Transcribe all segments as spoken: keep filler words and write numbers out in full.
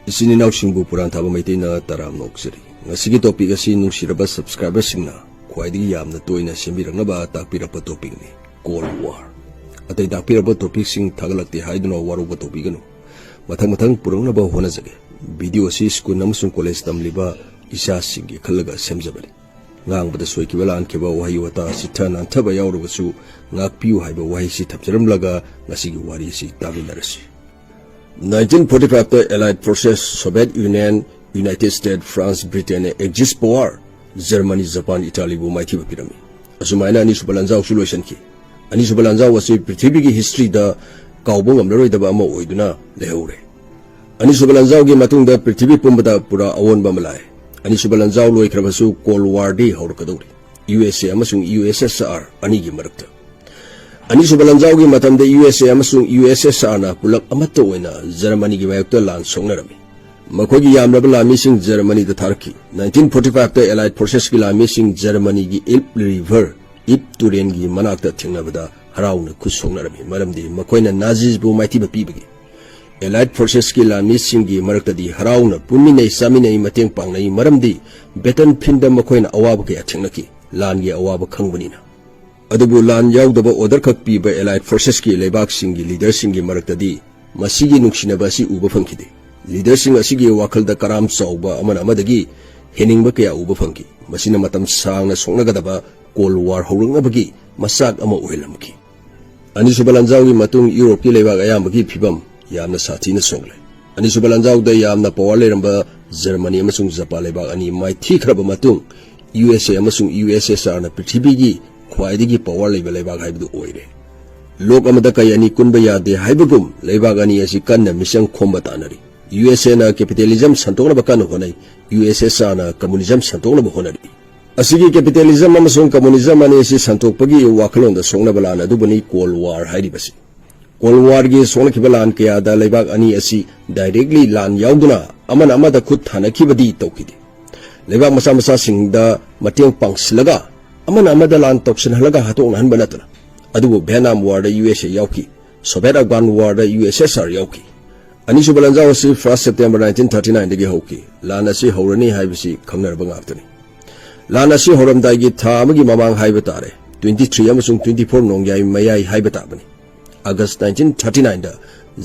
ꯏꯆꯤꯟ ꯏꯅꯥꯎꯁꯤꯡꯕꯨ ꯄꯨꯔꯥꯟ ꯊꯥꯕ ꯃꯩꯇꯩꯅ ꯇꯔꯥꯝꯅ ꯑꯣꯛꯆꯔꯤ꯫ ꯉꯁꯤꯒꯤ topic ꯑꯁꯤ ꯅꯨꯡꯁꯤꯔꯕ subscriberꯁꯤꯡꯅ ꯈ꯭ꯋꯥꯏꯗꯒꯤ ꯌꯥꯝꯅ ꯇꯣꯏꯅ ꯁꯦꯝꯕꯤꯔꯛꯅꯕ ꯇꯥꯛꯄꯤꯔꯛꯄ topicꯅꯤ, Cold War꯫ ꯑꯇꯩ ꯇꯥꯛꯄꯤꯔꯛꯄ topicꯁꯤꯡ ꯊꯥꯒꯠꯂꯛꯇꯦ ꯍꯥꯏꯗꯨꯅ ꯋꯥꯔꯧꯕ ꯇꯧꯕꯤꯒꯅꯨ꯫ ꯃꯊꯪ ꯃꯊꯪ ꯄꯨꯔꯛꯅꯕ ꯍꯣꯠꯅꯖꯒꯦ꯫ Video ꯑꯁꯤ school ꯑꯃꯁꯨꯡ college ꯇꯝꯂꯤꯕ ꯏꯆꯥꯁꯤꯡꯒꯤ ꯈꯜꯂꯒ ꯁꯦꯝꯖꯕꯅꯤ꯫ ꯉꯥꯡꯕꯗ ꯁꯣꯏꯈꯤꯕ ꯂꯥꯟꯈꯤꯕ, ꯋꯥꯍꯩ ꯋꯥꯇꯥ ꯆꯤꯠꯊ ꯅꯥꯟꯊꯕ ꯌꯥꯎꯔꯕꯁꯨ ꯉꯥꯛꯄꯤꯌꯨ ꯍꯥꯏꯕ ꯋꯥꯍꯩꯁꯤ ꯊꯝꯖꯔꯝꯂꯒ ꯉꯁꯤꯒꯤ ꯋꯥꯔꯤ ꯑꯁꯤ ꯇꯥꯃꯤꯟꯅꯔꯁꯤ꯫ Nineteen forty fiveꯇ Allied Forces, Soviet Union, United States, France, Britain, Axis Power, Germany, Japan, Italyꯕꯨ ꯃꯥꯏꯊꯤꯕ ꯄꯤꯔꯝꯃꯤ꯫ ꯑꯁꯨꯃꯥꯏꯅ ꯑꯅꯤꯁꯨꯕ ꯂꯥꯟꯖꯥꯎꯁꯨ ꯂꯣꯏꯁꯤꯟꯈꯤ꯫ ꯑꯅꯤꯁꯨꯕ ꯂꯥꯟꯖꯥꯎ ꯑꯁꯤ ꯄ꯭ꯔꯤꯊꯤꯕꯤꯒꯤ historyꯗ ꯀꯥꯎꯕ ꯉꯝꯂꯔꯣꯏꯗꯕ ꯑꯃ ꯑꯣꯏꯗꯨꯅ ꯂꯩꯍꯧꯔꯦ꯫ ꯑꯅꯤꯁꯨꯕ ꯂꯥꯟꯖꯥꯎꯒꯤ ꯃꯇꯨꯡꯗ ꯄ꯭ꯔꯤꯊꯤꯕꯤ ꯄꯨꯝꯕꯗ ꯄꯨꯔꯥ ꯑꯑꯣꯟꯕ ꯑꯃ ꯂꯥꯛꯑꯦ꯫ ꯑꯅꯤꯁꯨꯕ ꯂꯥꯟꯖꯥꯎ ꯂꯣꯏꯈ꯭ꯔꯕꯁꯨ Cold Warꯗꯤ ꯍꯧꯔꯛꯀꯗꯧꯔꯤ, USA ꯑꯃꯁꯨꯡ USSR ꯑꯅꯤꯒꯤ ꯃꯔꯛꯇ꯫ ꯑꯅꯤꯁꯨꯕ ꯂꯥꯟꯖꯥꯎꯒꯤ ꯃꯇꯝꯗ USA ꯑꯃꯁꯨꯡ USSRꯅ ꯄꯨꯂꯞ ꯑꯃꯠꯇ ꯑꯣꯏꯅ ꯖꯔꯃꯅꯤꯒꯤ ꯃꯥꯌꯣꯛꯇ ꯂꯥꯟ ꯁꯣꯛꯅꯔꯝꯃꯤ꯫ ꯃꯈꯣꯏꯒꯤ ꯌꯥꯝꯂꯕ ꯂꯥꯟꯃꯤꯁꯤꯡ ꯖꯔꯃꯅꯤꯗ ꯊꯥꯔꯛꯈꯤ꯫ Nineteen forty fiveꯇ Allied Forcesꯀꯤ ꯂꯥꯟꯃꯤꯁꯤꯡ ꯖꯔꯃꯅꯤꯒꯤ Elbe River, ꯏꯞ ꯇꯨꯔꯦꯟꯒꯤ ꯃꯅꯥꯛꯇ ꯊꯦꯡꯅꯕꯗ ꯍꯔꯥꯎꯅ ꯈꯨꯠ ꯁꯣꯛꯅꯔꯝꯃꯤ, ꯃꯔꯝꯗꯤ ꯃꯈꯣꯏꯅ Nazisꯕꯨ ꯃꯥꯏꯊꯤꯕ ꯄꯤꯕꯒꯤ꯫ Allied Forcesꯀꯤ ꯂꯥꯟꯃꯤꯁꯤꯡꯒꯤ ꯃꯔꯛꯇꯗꯤ ꯍꯔꯥꯎꯅ ꯄꯨꯟꯃꯤꯟꯅꯩ, ꯆꯥꯃꯤꯟꯅꯩ, ꯃꯇꯦꯡ ꯄꯥꯡꯅꯩ, ꯃꯔꯝꯗꯤ battlefield ꯃꯈꯣꯏꯅ ꯑꯋꯥꯕ ꯀꯌꯥ ꯊꯦꯡꯅꯈꯤ, ꯂꯥꯟꯒꯤ ꯑꯋꯥꯕ ꯈꯪꯕꯅꯤꯅ꯫ ꯑꯗꯨꯕꯨ ꯂꯥꯟ ꯌꯥꯎꯗꯕ order ꯈꯛ ꯄꯤꯕ Allied Forcesꯀꯤ ꯂꯩꯕꯥꯛꯁꯤꯡꯒꯤ leaderꯁꯤꯡꯒꯤ ꯃꯔꯛꯇꯗꯤ ꯃꯁꯤꯒꯤ ꯅꯨꯡꯁꯤꯅꯕ ꯑꯁꯤ ꯎꯕ ꯐꯪꯈꯤꯗꯦ꯫ Leaderꯁꯤꯡ ꯑꯁꯤꯒꯤ ꯋꯥꯈꯜꯗ ꯀꯔꯥꯝ ꯆꯥꯎꯕ, ꯑꯃꯅ ꯑꯃꯗꯒꯤ ꯍꯦꯟꯅꯤꯡꯕ ꯀꯌꯥ ꯎꯕ ꯐꯪꯈꯤ꯫ ꯃꯁꯤꯅ ꯃꯇꯝ ꯁꯥꯡꯅ ꯁꯣꯛꯅꯒꯗꯕ Cold War ꯍꯧꯔꯛꯅꯕꯒꯤ ꯃꯆꯥꯛ ꯑꯃ ꯑꯣꯏꯍꯜꯂꯝꯈꯤ꯫ ꯑꯅꯤꯁꯨꯕ ꯂꯥꯟꯖꯥꯎꯒꯤ ꯃꯇꯨꯡ ꯌꯨꯔꯣꯞꯀꯤ ꯂꯩꯕꯥꯛ ꯑꯌꯥꯝꯕꯒꯤ ꯐꯤꯕꯝ ꯌꯥꯝꯅ ꯁꯥꯊꯤꯅ ꯁꯣꯛꯂꯦ꯫ ꯑꯅꯤꯁꯨꯕ ꯂꯥꯟꯖꯥꯎꯗ ꯌꯥꯝꯅ power ꯂꯩꯔꯝꯕ ꯖꯔꯃꯅꯤ ꯑꯃꯁꯨꯡ ꯖꯄꯥꯟ ꯂꯩꯕꯥꯛ ꯑꯅꯤ ꯃꯥꯏꯊꯤꯈ꯭ꯔꯕ ꯃꯇꯨꯡ, USA ꯑꯃꯁꯨꯡ USSRꯅ ꯄ꯭ꯔꯤꯊꯤꯕꯤꯒꯤ ꯈ꯭ꯋꯥꯏꯗꯒꯤ power ꯂꯩꯕ ꯂꯩꯕꯥꯛ ꯍꯥꯏꯕꯗꯨ ꯑꯣꯏꯔꯦ꯫ ꯂꯣꯛ ꯑꯃꯗ ꯀꯩ ꯑꯅꯤ ꯀꯨꯟꯕ ꯌꯥꯗꯦ ꯍꯥꯏꯕꯒꯨꯝ, ꯂꯩꯕꯥꯛ ꯑꯅꯤ ꯑꯁꯤ ꯀꯟꯅ ꯃꯤꯆꯪ ꯈꯣꯝꯕ ꯇꯥꯟꯅꯔꯤ꯫ USAꯅ capitalism ꯁꯟꯗꯣꯛꯅꯕ ꯀꯟꯅ ꯍꯣꯠꯅꯩ, USSRꯅ communism ꯁꯟꯗꯣꯛꯅꯕ ꯍꯣꯠꯅꯔꯤ꯫ ꯑꯁꯤꯒꯤ capitalism ꯑꯃꯁꯨꯡ communism ꯑꯅꯤ ꯑꯁꯤ ꯁꯟꯗꯣꯛꯄꯒꯤ ꯋꯥꯈꯜꯂꯣꯟꯗ ꯁꯣꯛꯅꯕ ꯂꯥꯟ ꯑꯗꯨꯕꯨꯅꯤ Cold War ꯍꯥꯏꯔꯤꯕꯁꯤ꯫ Cold Warꯒꯤ ꯁꯣꯛꯅꯈꯤꯕ ꯂꯥꯟ ꯀꯌꯥꯗ ꯂꯩꯕꯥꯛ ꯑꯅꯤ ꯑꯁꯤ directly ꯂꯥꯟ ꯌꯥꯎꯗꯨꯅ ꯑꯃꯅ ꯑꯃꯗ ꯈꯨꯠ ꯊꯥꯅꯈꯤꯕꯗꯤ ꯇꯧꯈꯤꯗꯦ꯫ ꯂꯩꯕꯥꯛ ꯃꯆꯥ ꯃꯆꯥꯁꯤꯡꯗ ꯃꯇꯦꯡ ꯄꯥꯡꯁꯤꯜꯂꯒ ꯑꯃꯅ ꯑꯃꯗ ꯂꯥꯟ ꯇꯧꯁꯤꯟꯍꯜꯂꯒ ꯍꯥꯠꯇꯣꯛꯅꯍꯟꯕ ꯅꯠꯇꯅ꯫ ꯑꯗꯨꯕꯨ Vietnam Warꯗ USA ꯌꯥꯎꯈꯤ, Soviet Afghan Warꯗ USSR ꯌꯥꯎꯈꯤ꯫ ꯑꯅꯤꯁꯨꯕ ꯂꯥꯟꯖꯥꯎ ꯑꯁꯤ first September nineteen thirty nine ꯗꯒꯤ ꯍꯧꯈꯤ꯫ ꯂꯥꯟ ꯑꯁꯤ ꯍꯧꯔꯅꯤ ꯍꯥꯏꯕꯁꯤ ꯈꯪꯅꯔꯕ ꯉꯥꯛꯇꯅꯤ꯫ ꯂꯥꯟ ꯑꯁꯤ ꯍꯧꯔꯝꯗꯥꯏꯒꯤ ꯊꯥ ꯑꯃꯒꯤ ꯃꯃꯥꯡ ꯍꯥꯏꯕ ꯇꯥꯔꯦ, twenty three ꯑꯃꯁꯨꯡ twenty four ꯅꯣꯡꯌꯥꯏ ꯃꯌꯥꯏ ꯍꯥꯏꯕ ꯇꯥꯕꯅꯤ꯫ August nineteen thirty nine ꯗ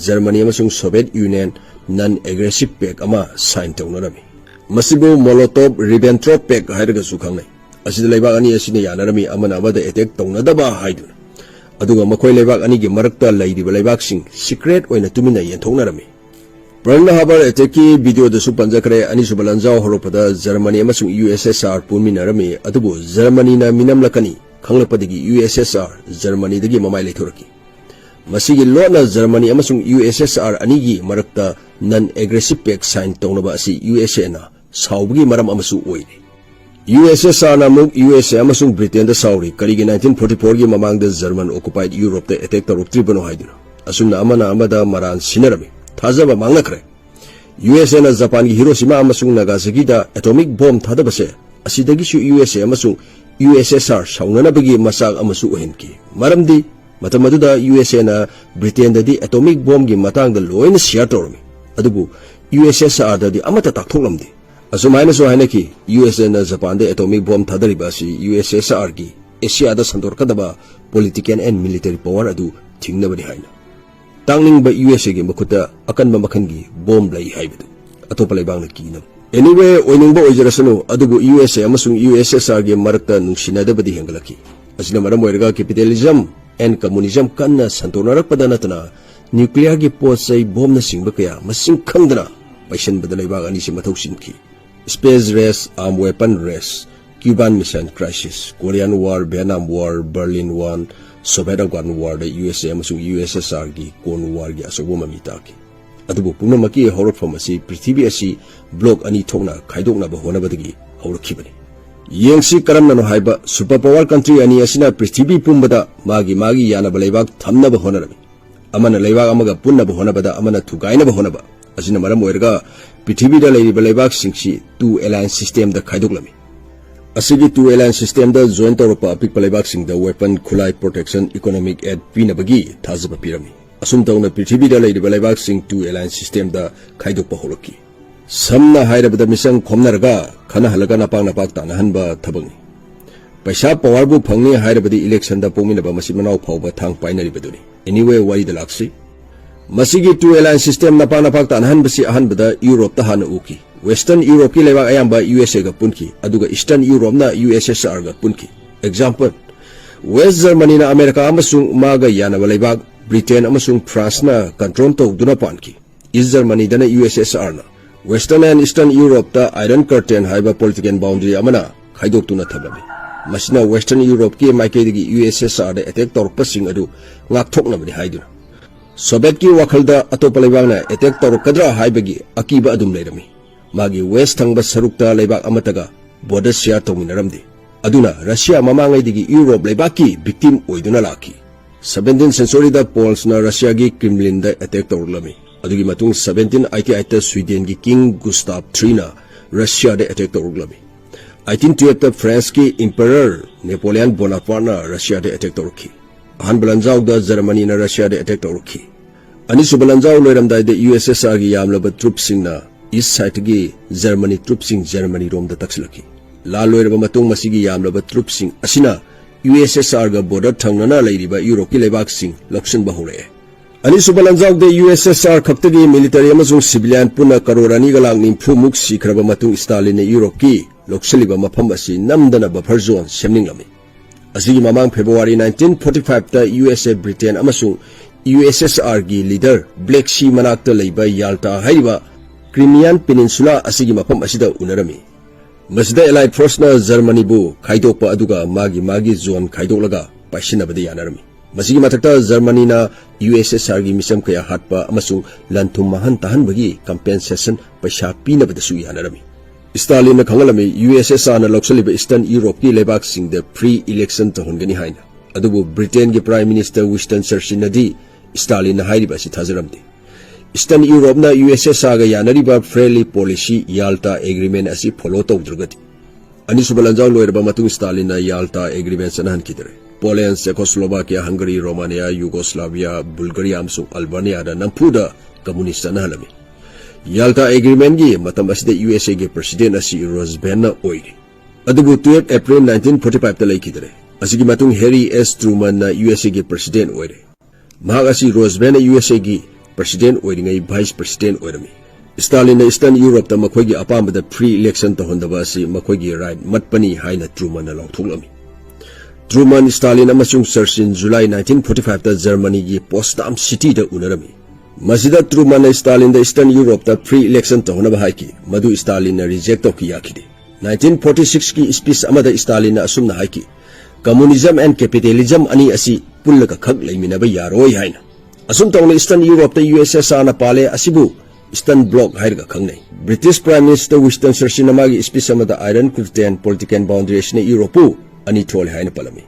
Germany ꯑꯃꯁꯨꯡ Soviet Union non aggressive pact ꯑꯃ sign ꯇꯧꯅꯔꯝꯃꯤ꯫ ꯃꯁꯤꯕꯨ Molotov-Ribbentrop Pact ꯍꯥꯏꯔꯒꯁꯨ ꯈꯪꯅꯩ꯫ ꯑꯁꯤꯗ ꯂꯩꯕꯥꯛ ꯑꯅꯤ ꯑꯁꯤꯅ ꯌꯥꯅꯔꯝꯃꯤ ꯑꯃꯅ ꯑꯃꯗ attack ꯇꯧꯅꯗꯕ ꯍꯥꯏꯗꯨꯅ꯫ ꯑꯗꯨꯒ ꯃꯈꯣꯏ ꯂꯩꯕꯥꯛ ꯑꯅꯤꯒꯤ ꯃꯔꯛꯇ ꯂꯩꯔꯤꯕ ꯂꯩꯕꯥꯛꯁꯤꯡ secret ꯑꯣꯏꯅ ꯇꯨꯃꯤꯟꯅ ꯌꯦꯟꯊꯣꯛꯅꯔꯝꯃꯤ꯫ Pearl Harbor attack-ꯀꯤ video-ꯗꯁꯨ ꯄꯟꯖꯈ꯭ꯔꯦ, ꯑꯅꯤꯁꯨꯕ ꯂꯥꯟꯖꯥꯎ ꯍꯧꯔꯛꯄꯗ Germany ꯑꯃꯁꯨꯡ U S S R ꯄꯨꯟꯃꯤꯟꯅꯔꯝꯃꯤ, ꯑꯗꯨꯕꯨ Germany-ꯅ ꯃꯤꯅꯝꯂꯛꯀꯅꯤ ꯈꯪꯂꯛꯄꯗꯒꯤ U S S R Germany-ꯗꯒꯤ ꯃꯃꯥꯏ ꯂꯩꯊꯣꯔꯛꯈꯤ꯫ ꯃꯁꯤꯒꯤ ꯂꯣꯠꯅ Germany ꯑꯃꯁꯨꯡ U S S R ꯑꯅꯤꯒꯤ ꯃꯔꯛꯇ non aggressive pact sign ꯇꯧꯅꯕ ꯑꯁꯤ U S A-ꯅ ꯁꯥꯎꯕꯒꯤ ꯃꯔꯝ ꯑꯃꯁꯨ ꯑꯣꯏꯔꯤ꯫ U S S R-ꯅ ꯑꯃꯨꯛ U S A ꯑꯃꯁꯨꯡ Britain-ꯗ ꯁꯥꯎꯔꯤ, ꯀꯔꯤꯒꯤ nineteen forty four-ꯒꯤ ꯃꯃꯥꯡꯗ German occupied Europe-ꯇ attack ꯇꯧꯔꯛꯇ꯭ꯔꯤꯕꯅꯣ ꯍꯥꯏꯗꯨꯅ꯫ ꯑꯁꯨꯝꯅ ꯑꯃꯅ ꯑꯃꯗ ꯃꯔꯥꯟ ꯁꯤꯟꯅꯔꯝꯃꯤ꯫ ꯊꯥꯖꯕ ꯃꯥꯡꯅꯈ꯭ꯔꯦ꯫ U S A-ꯅ Japan-ꯒꯤ Hiroshima ꯑꯃꯁꯨꯡ Nagasaki-ꯗ atomic bomb ꯊꯥꯗꯕꯁꯦ ꯑꯁꯤꯗꯒꯤꯁꯨ U S A ꯑꯃꯁꯨꯡ U S S R ꯁꯥꯎꯅꯅꯕꯒꯤ ꯃꯆꯥꯛ ꯑꯃꯁꯨ ꯑꯣꯏꯍꯟꯈꯤ꯫ ꯃꯔꯝꯗꯤ ꯃꯇꯝ ꯑꯗꯨꯗ U S A-ꯅ Britain-ꯗꯗꯤ atomic bomb-ꯒꯤ ꯃꯇꯥꯡꯗ ꯂꯣꯏꯅ share ꯇꯧꯔꯝꯃꯤ, ꯑꯗꯨꯕꯨ U S S R-ꯗꯗꯤ ꯑꯃꯠꯇ ꯇꯥꯛꯊꯣꯛꯂꯝꯗꯦ꯫ ꯑꯁꯨꯃꯥꯏꯅꯁꯨ ꯍꯥꯏꯅꯈꯤ, U S A-ꯅ Japan-ꯗ atomic bomb ꯊꯥꯗꯔꯤꯕ ꯑꯁꯤ U S S R-ꯒꯤ Asia-ꯗ ꯁꯟꯗꯣꯔꯛꯀꯗꯕ political and military power ꯑꯗꯨ ꯊꯤꯡꯅꯕꯅꯤ ꯍꯥꯏꯅ꯫ ꯇꯥꯛꯅꯤꯡꯕ U S A-ꯒꯤ ꯃꯈꯨꯠꯇ ꯑꯀꯟꯕ ꯃꯈꯜꯒꯤ bomb ꯂꯩ ꯍꯥꯏꯕꯗꯨ ꯑꯇꯣꯞꯄ ꯂꯩꯕꯥꯛꯅ ꯀꯤꯅꯕ꯫ Anyway, ꯑꯣꯏꯅꯤꯡꯕ ꯑꯣꯏꯖꯔꯁꯅꯨ, ꯑꯗꯨꯕꯨ U S A ꯑꯃꯁꯨꯡ U S S R-ꯒꯤ ꯃꯔꯛꯇ ꯅꯨꯡꯁꯤꯅꯗꯕꯗꯤ ꯍꯦꯟꯒꯠꯂꯛꯈꯤ꯫ ꯑꯁꯤꯅ ꯃꯔꯝ ꯑꯣꯏꯔꯒ capitalism and communism ꯀꯟꯅ ꯁꯟꯗꯣꯛꯅꯔꯛꯄꯗ ꯅꯠꯇꯅ nuclear-ꯒꯤ ꯄꯣꯠ ꯆꯩ, bomb-ꯅꯆꯤꯡꯕ ꯀꯌꯥ ꯃꯁꯤꯡ ꯈꯪꯗꯅ ꯄꯩꯁꯟꯕꯗ ꯂꯩꯕꯥꯛ ꯑꯅꯤꯁꯤ ꯃꯊꯧ ꯆꯤꯟꯈꯤ꯫ Space race, arm weapon race, Cuban Missile Crisis, Korean War, Vietnam War, Berlin Wall, Soviet Afghan War-ꯗ U S A ꯑꯃꯁꯨꯡ U S S R-ꯒꯤ Cold War-ꯒꯤ ꯑꯆꯧꯕ ꯃꯃꯤ ꯇꯥꯈꯤ꯫ ꯑꯗꯨꯕꯨ ꯄꯨꯝꯅꯃꯛꯀꯤ ꯍꯧꯔꯛꯐꯝ ꯑꯁꯤ ꯄ꯭ꯔꯤꯊꯤꯕꯤ ꯑꯁꯤ block ꯑꯅꯤ ꯊꯣꯛꯅ ꯈꯥꯏꯗꯣꯛꯅꯕ ꯍꯣꯠꯅꯕꯗꯒꯤ ꯍꯧꯔꯛꯈꯤꯕꯅꯤ꯫ ꯌꯦꯡꯁꯤ ꯀꯔꯝꯅꯅꯣ ꯍꯥꯏꯕ, super power country ꯑꯅꯤ ꯑꯁꯤꯅ ꯄ꯭ꯔꯤꯊꯤꯕꯤ ꯄꯨꯝꯕꯗ ꯃꯥꯒꯤ ꯃꯥꯒꯤ ꯌꯥꯅꯕ ꯂꯩꯕꯥꯛ ꯊꯝꯅꯕ ꯍꯣꯠꯅꯔꯝꯃꯤ꯫ ꯑꯃꯅ ꯂꯩꯕꯥꯛ ꯑꯃꯒ ꯄꯨꯟꯅꯕ ꯍꯣꯠꯅꯕꯗ, ꯑꯃꯅ ꯊꯨꯒꯥꯏꯅꯕ ꯍꯣꯠꯅꯕ꯫ ꯑꯁꯤꯅ ꯃꯔꯝ ꯑꯣꯏꯔꯒ ꯄ꯭ꯔꯤꯊꯤꯕꯤꯗ ꯂꯩꯔꯤꯕ ꯂꯩꯕꯥꯛꯁꯤꯡꯁꯤ two alliance system-ꯗ ꯈꯥꯏꯗꯣꯛꯂꯝꯃꯤ꯫ ꯑꯁꯤꯒꯤ two alliance system-ꯗ join ꯇꯧꯔꯛꯄ ꯑꯄꯤꯛꯄ ꯂꯩꯕꯥꯛꯁꯤꯡꯗ weapon, ꯈꯨꯠꯂꯥꯏ, protection, economic aid ꯄꯤꯅꯕꯒꯤ ꯊꯥꯖꯕ ꯄꯤꯔꯝꯃꯤ꯫ ꯑꯁꯨꯝ ꯇꯧꯅ ꯄ꯭ꯔꯤꯊꯤꯕꯤꯗ ꯂꯩꯔꯤꯕ ꯂꯩꯕꯥꯛꯁꯤꯡ two alliance systemꯗ ꯈꯥꯏꯗꯣꯛꯄ ꯍꯧꯔꯛꯈꯤ꯫ ꯁꯝꯅ ꯍꯥꯏꯔꯕꯗ ꯃꯤꯆꯪ ꯈꯣꯝꯅꯔꯒ ꯈꯟꯅꯍꯜꯂꯒ ꯅꯄꯥꯛ ꯅꯄꯥꯛ ꯇꯥꯅꯍꯟꯕ ꯊꯕꯛꯅꯤ꯫ ꯄꯩꯁꯥ powerꯕꯨ ꯐꯪꯅꯤ ꯍꯥꯏꯔꯕꯗꯤ electionꯗ ꯄꯣꯛꯃꯤꯟꯅꯕ ꯃꯆꯤꯟ ꯃꯅꯥꯎ ꯐꯥꯎꯕ ꯊꯥꯡ ꯄꯥꯏꯅꯔꯤꯕꯗꯨꯅꯤ꯫ Anyway, ꯋꯥꯔꯤꯗ ꯂꯥꯛꯁꯤ꯫ ꯃꯁꯤꯒꯤ two alliance system ꯅꯄꯥꯛ ꯅꯄꯥꯛ ꯇꯥꯅꯍꯟꯕꯁꯤ ꯑꯍꯥꯟꯕꯗ Europeꯇ ꯍꯥꯟꯅ ꯎꯈꯤ꯫ Western Europeꯀꯤ ꯂꯩꯕꯥꯛ ꯑꯌꯥꯝꯕ USAꯒ ꯄꯨꯟꯈꯤ, ꯑꯗꯨꯒ Eastern Europeꯅ USSRꯒ ꯄꯨꯟꯈꯤ꯫ Example, West Germanyꯅ ꯑꯃꯦꯔꯤꯀꯥ ꯑꯃꯁꯨꯡ ꯃꯥꯒ ꯌꯥꯅꯕ ꯂꯩꯕꯥꯛ Britain ꯑꯃꯁꯨꯡ Franceꯅ control ꯇꯧꯗꯨꯅ ꯄꯥꯟꯈꯤ꯫ East Germanyꯗꯅ USSRꯅ Western and Eastern Europeꯇ Iron Curtain ꯍꯥꯏꯕ political boundary ꯑꯃꯅ ꯈꯥꯏꯗꯣꯛꯇꯨꯅ ꯊꯝꯂꯝꯃꯤ꯫ ꯃꯁꯤꯅ Western Europeꯀꯤ ꯃꯥꯏꯀꯩꯗꯒꯤ USSRꯗ attack ꯇꯧꯔꯛꯄꯁꯤꯡ ꯑꯗꯨ ꯉꯥꯛꯊꯣꯛꯅꯕꯅꯤ ꯍꯥꯏꯗꯨꯅ꯫ Sovietꯀꯤ ꯋꯥꯈꯜꯗ ꯑꯇꯣꯞꯄ ꯂꯩꯕꯥꯛꯅ attack ꯇꯧꯔꯛꯀꯗ꯭ꯔꯥ ꯍꯥꯏꯕꯒꯤ ꯑꯀꯤꯕ ꯑꯗꯨꯝ ꯂꯩꯔꯝꯃꯤ꯫ ꯃꯥꯒꯤ West ꯊꯪꯕ ꯁꯔꯨꯛꯇ ꯂꯩꯕꯥꯛ ꯑꯃꯠꯇꯒ border share ꯇꯧꯃꯤꯟꯅꯔꯝꯗꯦ꯫ ꯑꯗꯨꯅ Russia ꯃꯃꯥꯡꯉꯩꯗꯒꯤ Europe ꯂꯩꯕꯥꯛꯀꯤ victim ꯑꯣꯏꯗꯨꯅ ꯂꯥꯛꯈꯤ꯫ Seventeenth centuryꯗ Polandꯅ Russiaꯒꯤ Kremlinꯗ attack ꯇꯧꯔꯛꯂꯝꯃꯤ꯫ ꯑꯗꯨꯒꯤ ꯃꯇꯨꯡ seventeen eighty eightꯇ Swedenꯒꯤ King Gustav threeꯅ Russiaꯗ attack ꯇꯧꯔꯛꯂꯝꯃꯤ꯫ Eighteen twelveꯇ Franceꯀꯤ Emperor Napoleon Bonaparteꯅ Russiaꯗ attack ꯇꯧꯔꯛꯈꯤ꯫ ꯑꯍꯥꯟꯕ ꯂꯥꯟꯖꯥꯎꯗ Germanyꯅ Russiaꯗ attack ꯇꯧꯔꯛꯈꯤ꯫ ꯑꯅꯤꯁꯨꯕ ꯂꯥꯟꯖꯥꯎ ꯂꯣꯏꯔꯝꯗꯥꯏꯗ USSRꯒꯤ ꯌꯥꯝꯂꯕ troops ꯁꯤꯡꯅ East sideꯇꯒꯤ Germany troops ꯁꯤꯡ Germany ꯔꯣꯝꯗ ꯇꯛꯁꯤꯜꯂꯛꯈꯤ꯫ ꯂꯥꯟ ꯂꯣꯏꯔꯕ ꯃꯇꯨꯡ ꯃꯁꯤꯒꯤ ꯌꯥꯝꯂꯕ troops ꯁꯤꯡ ꯑꯁꯤꯅ USSRꯒ border ꯊꯪꯅꯅ ꯂꯩꯔꯤꯕ Europeꯀꯤ ꯂꯩꯕꯥꯛꯁꯤꯡ ꯂꯧꯁꯤꯟꯕ ꯍꯧꯔꯛꯑꯦ꯫ ꯑꯅꯤꯁꯨꯕ ꯂꯥꯟꯖꯥꯎꯗ USSR ꯈꯛꯇꯒꯤ military ꯑꯃꯁꯨꯡ civilian ꯄꯨꯟꯅ ꯀꯔꯣꯔ ꯑꯅꯤꯒ ꯂꯥꯛ ꯅꯤꯐꯨ ꯃꯨꯛ ꯁꯤꯈ꯭ꯔꯕ ꯃꯇꯨꯡ Stalinꯅ Europeꯀꯤ ꯂꯧꯁꯤꯜꯂꯤꯕ ꯃꯐꯝ ꯑꯁꯤ ꯅꯝꯗꯅ buffer zone ꯁꯦꯝꯅꯤꯡꯂꯝꯃꯤ꯫ ꯑꯁꯤꯒꯤ ꯃꯃꯥꯡ February nineteen forty fiveꯇ USA, Britain ꯑꯃꯁꯨꯡ USSRꯒꯤ leader Black Sea ꯃꯅꯥꯛꯇ ꯂꯩꯕ Yalta ꯍꯥꯏꯔꯤꯕ Crimean Peninsula ꯑꯁꯤꯒꯤ ꯃꯐꯝ ꯑꯁꯤꯗ ꯎꯅꯔꯝꯃꯤ꯫ ꯃꯁꯤꯗ Allied forceꯅ Germanyꯕꯨ ꯈꯥꯏꯗꯣꯛꯄ ꯑꯗꯨꯒ ꯃꯥꯒꯤ ꯃꯥꯒꯤ zone ꯈꯥꯏꯗꯣꯛꯂꯒ ꯄꯥꯏꯁꯤꯟꯅꯕꯗ ꯌꯥꯅꯔꯝꯃꯤ꯫ ꯃꯁꯤꯒꯤ ꯃꯊꯛꯇ Germanyꯅ USSRꯒꯤ ꯃꯤꯆꯝ ꯀꯌꯥ ꯍꯥꯠꯄ ꯑꯃꯁꯨꯡ ꯂꯟ ꯊꯨꯝ ꯃꯥꯡꯍꯟ ꯇꯥꯍꯟꯕꯒꯤ compensation ꯄꯩꯁꯥ ꯄꯤꯅꯕꯗꯁꯨ ꯌꯥꯅꯔꯝꯃꯤ꯫ Stalinꯅ ꯈꯪꯍꯜꯂꯝꯃꯤ, USSRꯅ ꯂꯧꯁꯤꯜꯂꯤꯕ Eastern Europeꯀꯤ ꯂꯩꯕꯥꯛꯁꯤꯡꯗ free election ꯇꯧꯍꯟꯒꯅꯤ ꯍꯥꯏꯅ꯫ ꯑꯗꯨꯕꯨ Britainꯒꯤ Prime Minister Winston Churchillꯅꯗꯤ Stalinꯅ ꯍꯥꯏꯔꯤꯕ ꯑꯁꯤ ꯊꯥꯖꯔꯝꯗꯦ꯫ Eastern Europeꯅ USSRꯒ ꯌꯥꯅꯔꯤꯕ friendly policy Yalta Agreement ꯑꯁꯤ follow ꯇꯧꯗ꯭ꯔꯒꯗꯤ꯫ ꯑꯅꯤꯁꯨꯕ ꯂꯥꯟꯖꯥꯎ ꯂꯣꯏꯔꯕ ꯃꯇꯨꯡ Stalinꯅ Yalta Agreement ꯆꯠꯅꯍꯟꯈꯤꯗꯔꯦ꯫ Poland, Czechoslovakia, Hungary, Romania, Yugoslavia, Bulgaria ꯑꯃꯁꯨꯡ Albaniaꯗ ꯅꯝꯐꯨꯗ communist ꯆꯠꯅꯍꯜꯂꯝꯃꯤ꯫ Yalta Agreementꯀꯤ ꯃꯇꯝ ꯑꯁꯤꯗ USAꯒꯤ president ꯑꯁꯤ Roosevelt ꯑꯣꯏꯔꯤ꯫ ꯑꯗꯨꯕꯨ twelve April nineteen forty fiveꯇ ꯂꯩꯈꯤꯗ꯭ꯔꯦ꯫ ꯑꯁꯤꯒꯤ ꯃꯇꯨꯡ Harry S Trumanꯅ USAꯒꯤ president ꯑꯣꯏꯔꯦ꯫ ꯃꯍꯥꯛ ꯑꯁꯤ Rooseveltꯅ USAꯒꯤ president ꯑꯣꯏꯔꯤꯉꯩ vice president ꯑꯣꯏꯔꯝꯃꯤ꯫ Stalinꯅ Eastern Europeꯇ ꯃꯈꯣꯏꯒꯤ ꯑꯄꯥꯝꯕꯗ free election ꯇꯧꯍꯟꯗꯕ ꯑꯁꯤ ꯃꯈꯣꯏꯒꯤ right ꯃꯠꯄꯅꯤ ꯍꯥꯏꯅ Trumanꯅ ꯂꯥꯎꯊꯣꯛꯂꯝꯃꯤ꯫ Truman, Stalin ꯑꯃꯁꯨꯡ Churchill July nineteen forty fiveꯇ Germanyꯒꯤ Potsdam Cityꯗ ꯎꯅꯔꯝꯃꯤ꯫ ꯃꯁꯤꯗ Trumanꯅ Stalinꯗ Eastern Europeꯇ free election ꯇꯧꯍꯟꯅꯕ ꯍꯥꯏꯈꯤ, ꯃꯗꯨ Stalinꯅ reject ꯇꯧꯈꯤ, ꯌꯥꯈꯤꯗꯦ꯫ Nineteen forty sixꯀꯤ speech ꯑꯃꯗ Stalinꯅ ꯑꯁꯨꯝꯅ ꯍꯥꯏꯈꯤ, "Communism and capitalism ꯑꯅꯤ ꯑꯁꯤ ꯄꯨꯜꯂꯒ ꯈꯛ ꯂꯩꯃꯤꯟꯅꯕ ꯌꯥꯔꯣꯏ" ꯍꯥꯏꯅ꯫ ꯑꯁꯨꯝ ꯇꯧꯅ Eastern Europeꯇ USSRꯅ ꯄꯥꯜꯂꯦ, ꯑꯁꯤꯕꯨ Eastern Bloc ꯍꯥꯏꯔꯒ ꯈꯪꯅꯩ꯫ British Prime Minister Winston Churchillꯅ ꯃꯥꯒꯤ speech ꯑꯃꯗ Iron Curtain, political boundary ꯑꯁꯤꯅ Europeꯄꯨ ꯑꯅꯤ ꯊꯣꯛꯍꯜꯂꯦ ꯍꯥꯏꯅ ꯄꯜꯂꯝꯃꯤ꯫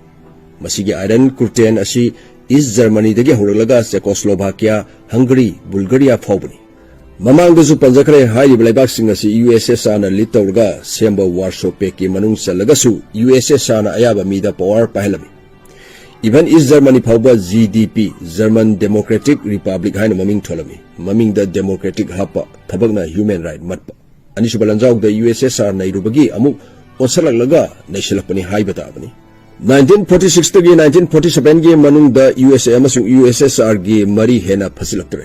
ꯃꯁꯤꯒꯤ Iron Curtain ꯑꯁꯤ East Germanyꯗꯒꯤ ꯍꯧꯔꯛꯂꯒ Czechoslovakia, Hungary, Bulgaria ꯐꯥꯎꯕꯅꯤ꯫ ꯃꯃꯥꯡꯗꯁꯨ ꯄꯟꯖꯈ꯭ꯔꯦ, ꯍꯥꯏꯔꯤꯕ ꯂꯩꯕꯥꯛꯁꯤꯡ ꯑꯁꯤ USSRꯅ lead ꯇꯧꯔꯒ ꯁꯦꯝꯕ Warsaw Pactꯀꯤ ꯃꯅꯨꯡ ꯆꯜꯂꯒꯁꯨ USSRꯅ ꯑꯌꯥꯕ ꯃꯤꯗ power ꯄꯥꯏꯍꯜꯂꯝꯃꯤ꯫ Even East Germany ꯐꯥꯎꯕ GDP, German Democratic Republic ꯍꯥꯏꯅ ꯃꯃꯤꯡ ꯊꯣꯜꯂꯝꯃꯤ꯫ ꯃꯃꯤꯡꯗ democratic ꯍꯥꯞꯄ, ꯊꯕꯛꯅ human right ꯃꯠꯄ꯫ ꯑꯅꯤꯁꯨꯕ ꯂꯥꯟꯖꯥꯎꯗ USSR ꯅꯩꯔꯨꯕꯒꯤ ꯑꯃꯨꯛ ꯑꯣꯟꯁꯜꯂꯛꯂꯒ ꯅꯩꯁꯤꯜꯂꯛꯄꯅꯤ ꯍꯥꯏꯕ ꯇꯥꯕꯅꯤ꯫ Nineteen forty sixꯇꯒꯤ nineteen forty sevenꯒꯤ ꯃꯅꯨꯡꯗ USA ꯑꯃꯁꯨꯡ USSRꯒꯤ ꯃꯔꯤ ꯍꯦꯟꯅ ꯐꯠꯁꯤꯜꯂꯛꯇ꯭ꯔꯦ꯫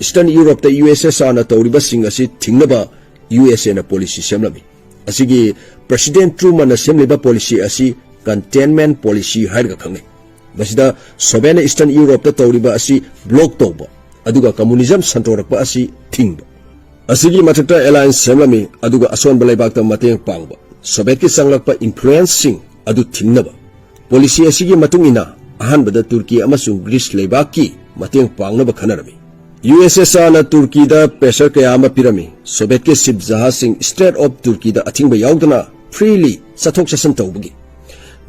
Eastern Europeꯇ USSRꯅ ꯇꯧꯔꯤꯕꯁꯤꯡ ꯑꯁꯤ ꯊꯤꯡꯅꯕ USAꯅ policy ꯁꯦꯝꯂꯝꯃꯤ꯫ ꯑꯁꯤꯒꯤ President Trumanꯅ ꯁꯦꯝꯂꯤꯕ policy ꯑꯁꯤ containment policy ꯍꯥꯏꯔꯒ ꯈꯪꯅꯩ꯫ ꯃꯁꯤꯗ Sovietꯅ Eastern Europeꯇ ꯇꯧꯔꯤꯕ ꯑꯁꯤ block ꯇꯧꯕ, ꯑꯗꯨꯒ communism ꯁꯟꯗꯣꯔꯛꯄ ꯑꯁꯤ ꯊꯤꯡꯕ꯫ ꯑꯁꯤꯒꯤ ꯃꯊꯛꯇ alliance ꯁꯦꯝꯂꯝꯃꯤ, ꯑꯗꯨꯒ ꯑꯁꯣꯟꯕ ꯂꯩꯕꯥꯛꯇ ꯃꯇꯦꯡ ꯄꯥꯡꯕ, Sovietꯀꯤ ꯆꯪꯂꯛꯄ influenceꯁꯤꯡ ꯑꯗꯨ ꯊꯤꯡꯅꯕ꯫ Policy ꯑꯁꯤꯒꯤ ꯃꯇꯨꯡ ꯏꯟꯅ ꯑꯍꯥꯟꯕꯗ Turkey ꯑꯃꯁꯨꯡ Greece ꯂꯩꯕꯥꯛꯀꯤ ꯃꯇꯦꯡ ꯄꯥꯡꯅꯕ ꯈꯟꯅꯔꯝꯃꯤ꯫ USSRꯅ Turkeyꯗ pressure ꯀꯌꯥ ꯑꯃ ꯄꯤꯔꯝꯃꯤ꯫ Sovietꯀꯤ ship ꯖꯍꯥꯖꯁꯤꯡ Strait of Turkeyꯗ ꯑꯊꯤꯡꯕ ꯌꯥꯎꯗꯅ freely ꯆꯠꯊꯣꯛ ꯆꯠꯁꯤꯟ ꯇꯧꯕꯒꯤ꯫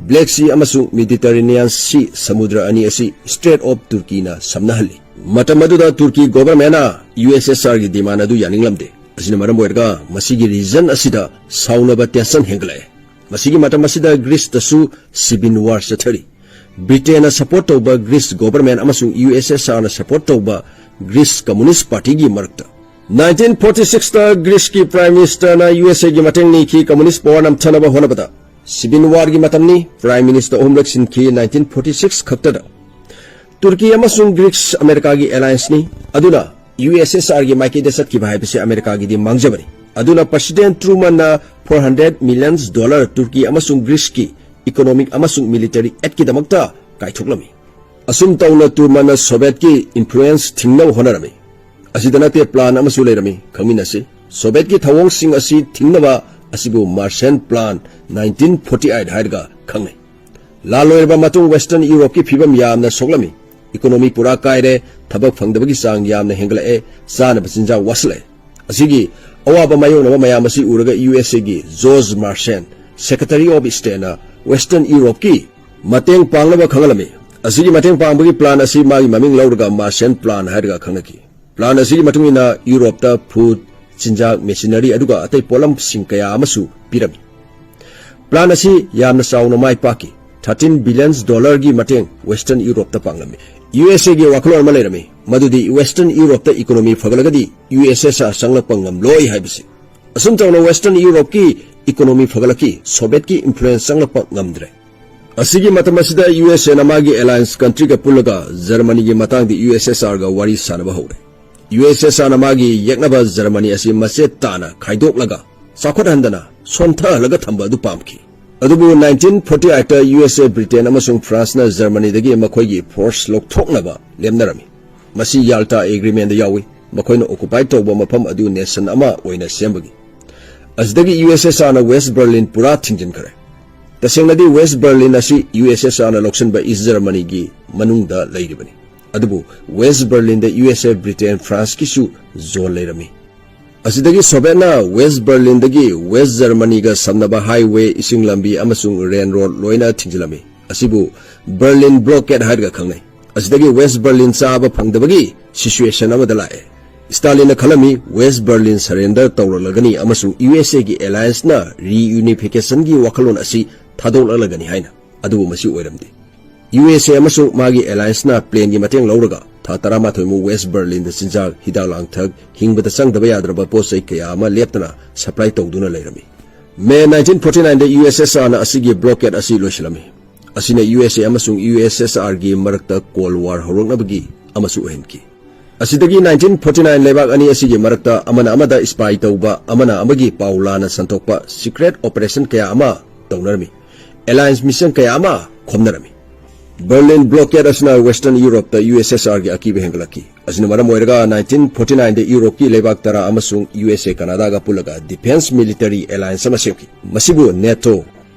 Black Sea ꯑꯃꯁꯨꯡ Mediterranean Sea ꯁꯃꯨꯗ꯭ꯔ ꯑꯅꯤ ꯑꯁꯤ Strait of Turkeyꯅ ꯁꯝꯅꯍꯜꯂꯤ꯫ ꯃꯇꯝ ꯑꯗꯨꯗ Turkey governmentꯅ USSRꯒꯤ demand ꯑꯗꯨ ꯌꯥꯅꯤꯡꯂꯝꯗꯦ꯫ ꯑꯁꯤꯅ ꯃꯔꯝ ꯑꯣꯏꯔꯒ ꯃꯁꯤꯒꯤ region ꯑꯁꯤꯗ ꯁꯥꯎꯅꯕ tension ꯍꯦꯟꯒꯠꯂꯛꯑꯦ꯫ ꯃꯁꯤꯒꯤ ꯃꯇꯝ ꯑꯁꯤꯗ Greeceꯇꯁꯨ civil war ꯆꯠꯊꯔꯤ꯫ ꯕ꯭ꯔꯤꯇꯦꯟꯅ ꯁꯄꯣꯔꯠ ꯇꯧꯕ ꯒ꯭ꯔꯤꯁ ꯒꯣꯚꯔꯟꯃꯦꯟꯠ ꯑꯃꯁꯨꯡ ꯌꯨ ꯑꯦꯁ ꯑꯦꯁ ꯑꯥꯔꯅ ꯁꯄꯣꯔꯠ ꯇꯧꯕ ꯒ꯭ꯔꯤꯁ ꯀꯝꯃꯨꯅꯤꯁ꯭ꯠ ꯄꯥꯔꯇꯤꯒꯤ ꯃꯔꯛꯇ꯫ ꯅꯥꯏꯟꯇꯤꯟ ꯐꯣꯔꯇꯤ ꯁꯤꯛꯁꯇ ꯒ꯭ꯔꯤꯁꯀꯤ ꯄ꯭ꯔꯥꯏꯝ ꯃꯤꯅꯤꯁꯇꯔꯅ ꯌꯨ ꯑꯦꯁ ꯑꯦꯒꯤ ꯃꯇꯦꯡ ꯅꯤꯈꯤ꯫ ꯀꯝꯃꯨꯅꯤꯁ꯭ꯠ ꯄꯥꯋꯔ ꯅꯝꯊꯅꯕ ꯍꯣꯠꯅꯕꯗ ꯁꯤꯚꯤꯜ ꯋꯥꯔꯒꯤ ꯃꯇꯝꯅꯤ꯫ ꯄ꯭ꯔꯥꯏꯝ ꯃꯤꯅꯤꯁꯇꯔ ꯑꯍꯨꯝꯂꯛ ꯁꯤꯟꯈꯤ ꯅꯥꯏꯟꯇꯤꯟ ꯐꯣꯔꯇꯤ ꯁꯤꯛꯁ ꯈꯛꯇꯗ꯫ ꯇꯨꯔꯀꯤ ꯑꯃꯁꯨꯡ ꯒ꯭ꯔꯤꯁ ꯑꯃꯦꯔꯤꯀꯥꯒꯤ ꯑꯦꯂꯥꯏꯟꯁꯅꯤ, ꯑꯗꯨꯅ ꯌꯨ ꯑꯦꯁ ꯑꯦꯁ ꯑꯥꯔꯒꯤ ꯃꯥꯏꯀꯩꯗ ꯆꯠꯈꯤꯕ ꯍꯥꯏꯕꯁꯤ ꯑꯃꯦꯔꯤꯀꯥꯒꯤꯗꯤ ꯃꯥꯡꯖꯕꯅꯤ꯫ ꯑꯗꯨꯅ ꯄ꯭ꯔꯁꯤꯗꯦꯟꯠ ꯇ꯭ꯔꯨꯃꯟꯅ four hundred million dollar Turkey ꯑꯃꯁꯨꯡ ꯒ꯭ꯔꯤꯁꯀꯤ ꯏꯀꯣꯅꯣꯃꯤꯛ ꯑꯃꯁꯨꯡ ꯃꯤꯂꯤꯇꯔꯤ ꯑꯦꯗꯀꯤꯗꯃꯛꯇ ꯀꯥꯏꯊꯣꯛꯂꯝꯃꯤ꯫ ꯑꯁꯨꯝ ꯇꯧꯅ ꯇ꯭ꯔꯨꯃꯟꯅ ꯁꯣꯚꯤꯌꯦꯠꯀꯤ ꯏꯟꯐ꯭ꯂꯨꯌꯦꯟꯁ ꯊꯤꯡꯅꯕ ꯍꯣꯠꯅꯔꯝꯃꯤ꯫ ꯑꯁꯤꯗ ꯅꯠꯇꯦ, ꯄ꯭ꯂꯥꯟ ꯑꯃꯁꯨ ꯂꯩꯔꯝꯃꯤ, ꯈꯪꯃꯤꯟꯅꯁꯤ꯫ ꯁꯣꯚꯤꯌꯦꯠꯀꯤ ꯊꯧꯑꯣꯡꯁꯤꯡ ꯑꯁꯤ ꯊꯤꯡꯅꯕ ꯑꯁꯤꯕꯨ ꯃꯥꯔꯁꯦꯟ ꯄ꯭ꯂꯥꯟ ꯅꯥꯏꯟꯇꯤꯟ ꯐꯣꯔꯇꯤ ꯑꯩꯠ ꯍꯥꯏꯔꯒ ꯈꯪꯅꯩ꯫ ꯂꯥꯟ ꯂꯣꯏꯔꯕ ꯃꯇꯨꯡ ꯋꯦꯁꯇꯔꯟ ꯌꯨꯔꯣꯞꯀꯤ ꯐꯤꯕꯝ ꯌꯥꯝꯅ ꯁꯣꯛꯂꯝꯃꯤ꯫ ꯏꯀꯣꯅꯣꯃꯤ ꯄꯨꯔꯥ ꯀꯥꯏꯔꯦ, ꯊꯕꯛ ꯐꯪꯗꯕꯒꯤ ꯆꯥꯡ ꯌꯥꯝꯅ ꯍꯦꯟꯒꯠꯂꯛꯑꯦ, ꯆꯥꯅꯕ ꯆꯤꯟꯖꯥꯛ ꯋꯥꯠꯁꯤꯜꯂꯛꯑꯦ꯫ ꯑꯁꯤꯒꯤ ꯑꯋꯥꯕ ꯃꯥꯌꯣꯛꯅꯕ ꯃꯌꯥꯝ ꯑꯁꯤ ꯎꯔꯒ ꯌꯨ ꯑꯦꯁ ꯑꯦꯒꯤ ꯖꯣꯔꯖ ꯃꯥꯔꯁꯦꯟ, ꯁꯦꯀ꯭ꯔꯦꯇꯔꯤ ꯑꯣꯐ ꯁ꯭ꯇꯦꯠꯅ ꯋꯦꯁꯇꯔꯟ ꯌꯨꯔꯣꯞꯀꯤ ꯃꯇꯦꯡ ꯄꯥꯡꯅꯕ ꯈꯪꯍꯜꯂꯝꯃꯤ꯫ ꯑꯁꯤꯒꯤ ꯃꯇꯦꯡ ꯄꯥꯡꯕꯒꯤ ꯄ꯭ꯂꯥꯟ ꯑꯁꯤ ꯃꯥꯒꯤ ꯃꯃꯤꯡ ꯂꯧꯔꯒ ꯃꯥꯔꯁꯦꯟ ꯄ꯭ꯂꯥꯟ ꯍꯥꯏꯔꯒ ꯈꯪꯅꯈꯤ꯫ ꯄ꯭ꯂꯥꯟ ꯑꯁꯤꯒꯤ ꯃꯇꯨꯡ ꯏꯟꯅ ꯌꯨꯔꯣꯞꯇ ꯐꯨꯗ, ꯆꯤꯟꯖꯥꯛ, ꯃꯦꯁꯤꯅꯔꯤ, ꯑꯗꯨꯒ ꯑꯇꯩ ꯄꯣꯠꯂꯝꯁꯤꯡ ꯀꯌꯥ ꯑꯃꯁꯨ ꯄꯤꯔꯝꯃꯤ꯫ ꯄ꯭ꯂꯥꯟ ꯑꯁꯤ ꯌꯥꯝꯅ ꯆꯥꯎꯅ ꯃꯥꯏ ꯄꯥꯛꯈꯤ꯫ ꯊꯥꯔꯇꯤꯟ ꯕꯤꯂꯤꯌꯟ ꯗꯣꯂꯔꯒꯤ ꯃꯇꯦꯡ ꯋꯦꯁꯇꯔꯟ ꯌꯨꯔꯣꯞꯇ ꯄꯥꯡꯂꯝꯃꯤ꯫ ꯌꯨ ꯑꯦꯁ ꯑꯦꯒꯤ ꯋꯥꯈꯜꯂꯣꯟ ꯑꯃ ꯂꯩꯔꯝꯃꯤ, ꯃꯗꯨꯗꯤ ꯋꯦꯁꯇꯔꯟ ꯌꯨꯔꯣꯞꯇ ꯏꯀꯣꯅꯣꯃꯤ ꯐꯒꯠꯂꯒꯗꯤ ꯌꯨ ꯑꯦꯁ ꯑꯦꯁ ꯑꯥꯔ ꯆꯪꯂꯛꯄ ꯉꯝꯂꯣꯏ ꯍꯥꯏꯕꯁꯤ꯫ ꯑꯁꯨꯝ ꯇꯧꯅ ꯋꯦꯁꯇꯔꯟ ꯌꯨꯔꯣꯞꯀꯤ ꯏꯀꯣꯅꯣꯃꯤ ꯐꯒꯠꯂꯛꯈꯤ, ꯁꯣꯚꯤꯌꯦꯠꯀꯤ ꯏꯟꯐ꯭ꯂꯨꯌꯦꯟꯁ ꯆꯪꯂꯛꯄ ꯉꯝꯗ꯭ꯔꯦ꯫ ꯑꯁꯤꯒꯤ ꯃꯇꯝ ꯑꯁꯤꯗ ꯌꯨ ꯑꯦꯁ ꯑꯦꯅ ꯃꯥꯒꯤ ꯑꯦꯂꯥꯏꯟꯁ ꯀꯟꯇ꯭ꯔꯤꯒ ꯄꯨꯜꯂꯒ ꯖꯔꯃꯅꯤꯒꯤ ꯃꯇꯥꯡꯗ ꯌꯨ ꯑꯦꯁ ꯑꯦꯁ ꯑꯥꯔꯒ ꯋꯥꯔꯤ ꯁꯥꯅꯕ ꯍꯧꯔꯦ꯫ ꯌꯨ ꯑꯦꯁ ꯑꯦꯁ ꯑꯥꯔꯅ ꯃꯥꯒꯤ ꯌꯦꯛꯅꯕ ꯖꯔꯃꯅꯤ ꯑꯁꯤ ꯃꯆꯦꯠ ꯇꯥꯅ ꯈꯥꯏꯗꯣꯛꯂꯒ ꯆꯥꯎꯈꯠꯍꯟꯗꯅ ꯁꯣꯟꯊꯍꯜꯂꯒ ꯊꯝꯕ ꯑꯗꯨ ꯄꯥꯝꯈꯤ꯫ ꯑꯗꯨꯕꯨ ꯅꯥꯏꯟꯇꯤꯟ ꯐꯣꯔꯇꯤ ꯑꯩꯠꯇ ꯌꯨ ꯑꯦꯁ ꯑꯦ, ꯕ꯭ꯔꯤꯇꯦꯟ ꯑꯃꯁꯨꯡ ꯐ꯭ꯔꯥꯟꯁꯅ ꯖꯔꯃꯅꯤꯗꯒꯤ ꯃꯈꯣꯏꯒꯤ ꯐꯣꯔꯁ ꯂꯧꯊꯣꯛꯅꯕ ꯂꯦꯞꯅꯔꯝꯃꯤ꯫ ꯃꯁꯤ ꯌꯥꯜꯇꯥ ꯑꯦꯒ꯭ꯔꯤꯃꯦꯟꯗ ꯌꯥꯎꯏ, ꯃꯈꯣꯏꯅ ꯑꯣꯀꯨꯄꯥꯏ ꯇꯧꯕ ꯃꯐꯝ ꯑꯗꯨ ꯅꯦꯁꯟ ꯑꯃ ꯑꯣꯏꯅ ꯁꯦꯝꯕꯒꯤ꯫ ꯑꯁꯤꯗꯒꯤ U S S ꯑꯥꯔꯅ west Berlin ꯄꯨꯔꯥ ꯊꯤꯡꯖꯤꯟꯈꯔꯦ꯫ ꯇꯁꯦꯡꯅꯗꯤ ꯋꯦꯁ ꯕꯔꯂꯤꯟ ꯑꯁꯤ ꯌꯨ ꯑꯦꯁ ꯑꯦꯁ ꯑꯥꯔꯅ ꯂꯧꯁꯤꯟꯕ ꯏꯁ ꯖꯔꯃꯅꯤꯒꯤ ꯃꯅꯨꯡꯗ ꯂꯩꯔꯤꯕꯅꯤ꯫ ꯑꯗꯨꯕꯨ ꯋꯦꯁ ꯕꯔꯂꯤꯟꯗ ꯌꯨ ꯑꯦꯁ ꯑꯦ, ꯕ꯭ꯔꯤꯇꯦꯟ, ꯐ꯭ꯔꯥꯟꯁꯀꯤꯁꯨ ꯖꯣꯟ ꯂꯩꯔꯝꯃꯤ꯫ ꯑꯁꯤꯗꯒꯤ ꯁꯣꯚꯤꯌꯦꯠꯅ ꯋꯦꯁ ꯕꯔꯂꯤꯟꯗꯒꯤ ꯋꯦꯁ ꯖꯔꯃꯅꯤꯒ ꯁꯝꯅꯕ ꯍꯥꯏꯋꯦ, ꯏꯁꯤꯡ ꯂꯝꯕꯤ ꯑꯃꯁꯨꯡ ꯔꯦꯜ ꯔꯣꯗ ꯂꯣꯏꯅ ꯊꯤꯡꯖꯤꯜꯂꯝꯃꯤ꯫ ꯑꯁꯤꯕꯨ ꯕꯔꯂꯤꯟ ꯕ꯭ꯂꯣꯀꯦꯗ ꯍꯥꯏꯔꯒ ꯈꯪꯅꯩ꯫ ꯑꯁꯤꯗꯒꯤ ꯋꯦꯁ ꯕꯔꯂꯤꯟ ꯆꯥꯕ ꯐꯪꯗꯕꯒꯤ ꯁꯤꯆꯨꯌꯦꯁꯟ ꯑꯃꯗ ꯂꯥꯛꯑꯦ꯫ ꯁ꯭ꯇꯥꯂꯤꯟꯅ ꯈꯜꯂꯝꯃꯤ ꯋꯦꯁ ꯕꯔꯂꯤꯟ ꯁꯔꯦꯟꯗꯔ ꯇꯧꯔꯛꯂꯒꯅꯤ ꯑꯃꯁꯨꯡ ꯌꯨ ꯑꯦꯁ ꯑꯦꯒꯤ ꯑꯦꯂꯥꯌꯟꯁꯅ ꯔꯤꯌꯨꯅꯤꯐꯤꯀꯦꯁꯟꯒꯤ ꯋꯥꯈꯜꯂꯣꯟ ꯑꯁꯤ ꯊꯥꯗꯣꯛꯂꯛꯂꯒꯅꯤ ꯍꯥꯏꯅ꯫ ꯑꯗꯨꯕꯨ ꯃꯁꯤ ꯑꯣꯏꯔꯝꯗꯦ꯫ ꯌꯨ ꯑꯦꯁ ꯑꯦ ꯑꯃꯁꯨꯡ ꯃꯥꯒꯤ allianceꯅ planeꯒꯤ ꯃꯇꯦꯡ ꯂꯧꯔꯒ ꯊꯥ ꯇꯔꯥꯃꯥꯊꯣꯏ ꯃꯨꯛ West Berlinꯗ ꯆꯤꯟꯖꯥꯛ, ꯍꯤꯗꯥꯛ ꯂꯥꯡꯊꯛ, ꯍꯤꯡꯕꯗ ꯆꯪꯗꯕ ꯌꯥꯗ꯭ꯔꯕ ꯄꯣꯠ ꯆꯩ ꯀꯌꯥ ꯑꯃ ꯂꯦꯞꯇꯅ supply ꯇꯧꯗꯨꯅ ꯂꯩꯔꯝꯃꯤ꯫ May nineteen forty nineꯗ ꯌꯨ ꯑꯦꯁ ꯑꯦꯁ ꯑꯥꯔꯅ ꯑꯁꯤꯒꯤ blockade ꯑꯁꯤ ꯂꯣꯏꯁꯤꯜꯂꯝꯃꯤ꯫ ꯑꯁꯤꯅ ꯌꯨ ꯑꯦꯁ ꯑꯦ ꯑꯃꯁꯨꯡ ꯌꯨ ꯑꯦꯁ ꯑꯦꯁ ꯑꯥꯔꯒꯤ ꯃꯔꯛꯇ Cold War ꯍꯧꯔꯛꯅꯕꯒꯤ ꯑꯃꯁꯨ ꯑꯣꯏꯍꯟꯈꯤ꯫ ꯑꯁꯤꯗꯒꯤ nineteen forty nine ꯂꯩꯕꯥꯛ ꯑꯅꯤ ꯑꯁꯤꯒꯤ ꯃꯔꯛꯇ ꯑꯃꯅ ꯑꯃꯗ spy ꯇꯧꯕ, ꯑꯃꯅ ꯑꯃꯒꯤ ꯄꯥꯎ ꯂꯥꯟꯅ ꯁꯟꯗꯣꯛꯄ, secret operation ꯀꯌꯥ ꯑꯃ ꯇꯧꯅꯔꯝꯃꯤ꯫ Alliance mission ꯀꯌꯥ ꯑꯃ ꯈꯣꯝꯅꯔꯝꯃꯤ꯫ Berlin blockade ꯑꯁꯤꯅ Western Europeꯇ ꯌꯨ ꯑꯦꯁ ꯑꯦꯁ ꯑꯥꯔꯒꯤ ꯑꯀꯤꯕ ꯍꯦꯟꯒꯠꯂꯛꯈꯤ꯫ ꯑꯁꯤꯅ ꯃꯔꯝ ꯑꯣꯏꯔꯒ nineteen forty nineꯗ Europeꯀꯤ ꯂꯩꯕꯥꯛ ꯇꯔꯥ ꯑꯃꯁꯨꯡ ꯌꯨ ꯑꯦꯁ ꯑꯦ ꯀꯅꯥꯗꯥꯒ ꯄꯨꯜꯂꯒ defence military alliance ꯑꯃ ꯁꯦꯝꯈꯤ꯫ ꯃꯁꯤꯕꯨ NATO,